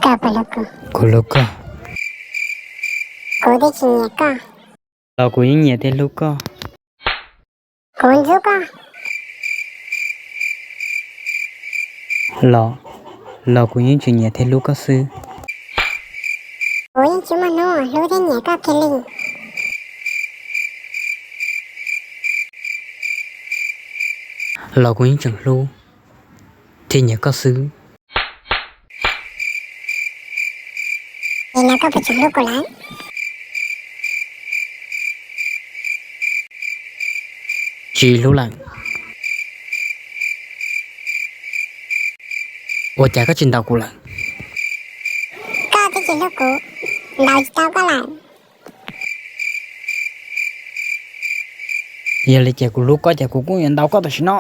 Kuv hlub koj. Kuv twb tsis nyiam koj. Los kuv yeej nyiam thiab hlub koj. Kuv ntxub koj. Los, los kuv yeej tseem nyiam thiab hlub koj xwb. Kuv yeej tsis muaj hnub hlub thiab nyiam koj kiag li. Los kuv yeej tseem hlub thiab nyiam koj xwb. Es no koj puas tseem hlub kuv lawm? Tsis hlub lawm. Ua cas koj tsis ntaus kuv lawm? Koj twb tsis hlub kuv, ntaus tsis tau koj lawm. Yog li ces kuv hlub koj ces kuv kuj yuav ntaus koj tam sim no.